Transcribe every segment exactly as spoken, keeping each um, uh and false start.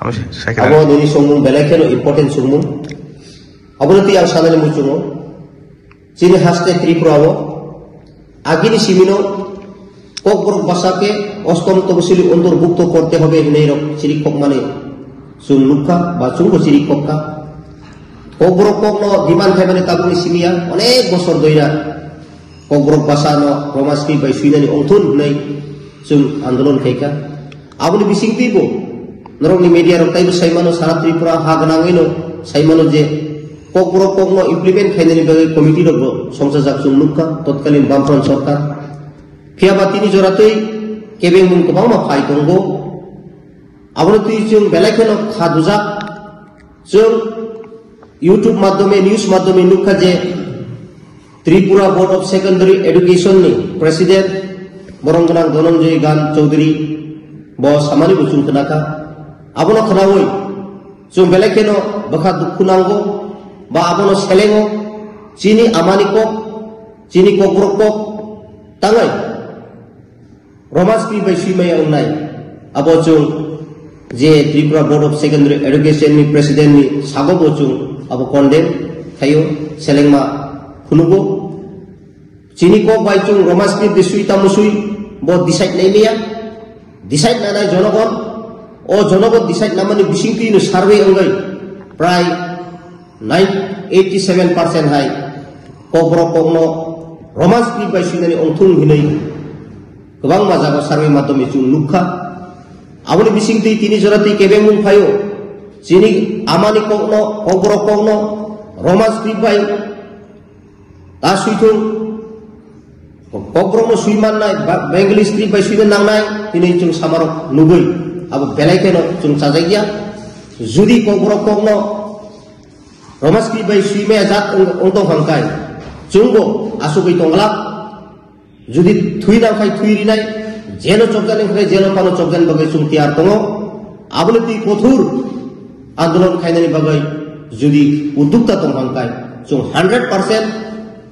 Abo nini songmung belai kheno important songmung. Abono twi ang sanani muchungo. Chini haste Tripura o agini simino Kokborok basa ke ostom topsili ontorbhukto korte hobe hinwi rok chiri kokmani chwng nukha ba chwngbo chiri kokha. Kokborok kokno demand khaimani tabukni simiya onek bosor doira. Kokborok basa no Roman script bai swinani ongthun hinwi chwng andolon khaikha. Aboni bisingtwibo norokni media rok taibo saimano, sara Tripura ha gwnangwino saimano je Kokborok kokno implement khainani bagwi committee rokbo songchajak chwng nukha totkalin Bamfront sorkar. Phiyaba tini joratwi kebengmung kwbangma phai tongo. Abono twi chwng belai kheno kha dujak. Chwng YouTube madhyome, news madhyome nukha je Tripura Board of Secondary Education ni President borong gwnang Dhananjay Gan Chowdhury bo samani bo chwng khnakha. Abono khnaui chwng belai kheno bwkha dukhu nango ba abono selengo chini amani kok, chini kokborok kok tangai. Roman script bai swimaya wngnai. Abo chwng je Tripura Board of Secondary Education ni President ni sago bo chwng abo condemn khaio, selengma phunugo. Chini kok bai chwng Roman script de swi tamo swi bo decide nai maya. Decide nanai jonogon, o jonogon decide namani bisingtwi no survey wngwi prai nine, eighty seven percent hai Kokborok kokno Roman script bai swinani ongthung hinwi kwbangma jaga survey madhyome chwng nukha. Aboni bisingtwi tini joratwi kebengmung phaio. Chini amani kokno, Kokborok kokno Roman script bai ta swithung. Kokborokno swi mannai, ba-, Bengali script bai swina nangnai, hinwi chwng samarok nugwi. Abo belai kheno chwng chajakya. Judi Kokborok kokno Roman script bai swimaya jat wng, wng tong kha hwnkhe, chwngbo asugwi tongglak. Judi thwi nang khai thwi rinai, jeno chokjani hwnkhe jeno phano chokjani bagwi chwng tiyar tongo. Aboni twi kothor andolon khainani bagwi judi udukta tong kha hwnkhe, chwng hundred percent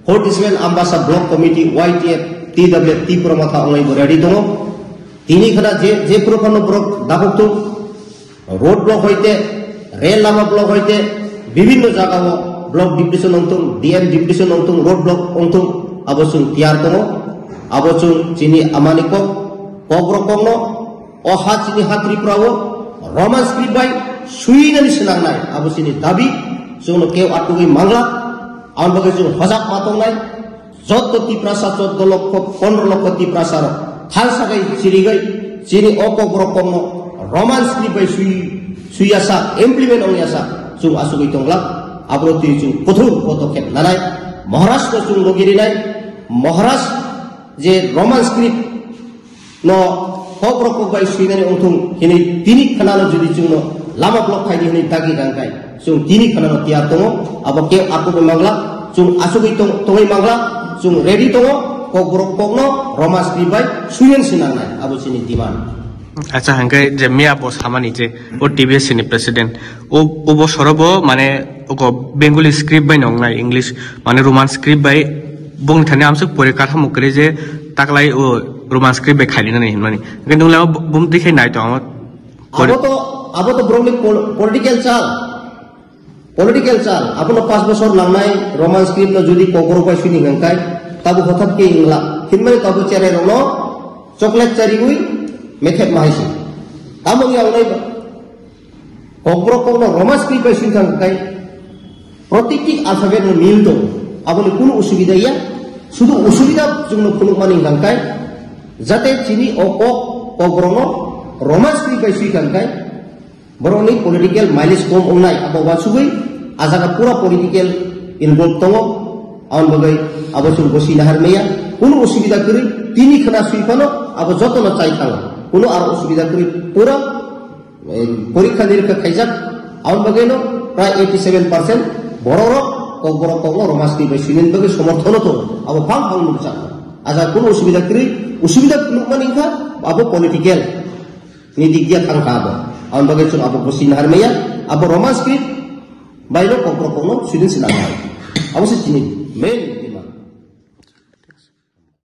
forty seven Ambasa Block Committee, Y T F, T W F, Tipra Motha wngwi bo ready tongo. Tini khna je, je phuru phano borok dakhok tung, road block hoite, rel lama block hoite, bibhinno jagao block deputation wngthung, D M deputation wngthung, road block wngthung, abo chwng tiyar tongo. Abo chwng chini amani kok, Kokborok kokno, o ha chini ha Tripura o Roman script bai swinani swnangnai, abo chini dabi, chwngno keu atugwi mangla, aboni bagwi chwng hojak ma tongnai. Jotto Tiprasa, jotto lokho, pondro lokho Tiprasa rok thalsa bai chirigai chini o Kokborok kokno Roman script bai swi, swi yasa, implement ong yasa, chwng asugwi tongla. Abro twi chwng kothor podokhep nanai. Maharaj no chwng logi rinai. Maharaj je Roman script no Kokborok kok bai swinani wngthung hinwi tini khwnano jodi chwngno lama block khaidi hinwi dagi gangkai, chwng tini khwnano tiyar tongo, abo khe ako bai mangla, chwng asugwi tong-, tongwi mangla, chwng ready tongo, Kokborok kokno Roman script bai swinani se nangnai, abo chini demand. Acha, hwnkhe je miya bo samani je o T B S ni president, o, o bosoro bo mane oko Bengali script bai nongnai, English mane Roman script bai bongni thani amsuk pore kathamo kwrwi je taklai o Roman script bai khainani hinmani. Hwnkhe nwng lama bumtwi khai nai tong amo. Abo to, abo to borokni pol-, political chal. Political chal. Abono pas bosor nangnai Roman script no jodi Kokborok bai sini hwnkhe, tabo hothat khe wngla. Hinmani tabo cherai rokno chocolate chariwi methep mahaisi. Tamo ya ongnai ba. Kokborok kokno Roman script bai swi thang kai. Protikti alphabet no mil to. Aboni kunu usubida ya. Sudu usubida chwngno phunukmani hwnkha kai. Jate chini o kok Kokborokno Roman script bai swi thang kai. Borokni political mileage kom wngnai. Abo wasugwi ajaga pura political involve tongo. Aboni bagwi abo chwng bosi nahar maya. Kunu usubida kwrwi tini khna swi phano abo jotono chai thango. Kunu aro usubida kwrwi pura porikha nirikha khaijak, aboni bagwino prai eighty seven percent borok rok Kokborok kokno Roman script bai swinani bagwi somorthono tongo. Abo phang phang nukjak. Aja kunu usubida kwrwi, usubida nukmani wngkha abo political ni dik dia thangkha abo. Aboni bagwi chwng abo bosi nahar maya, abo Roman script bai no Kokborok kokno swinani se nangnai. Abo se chini main.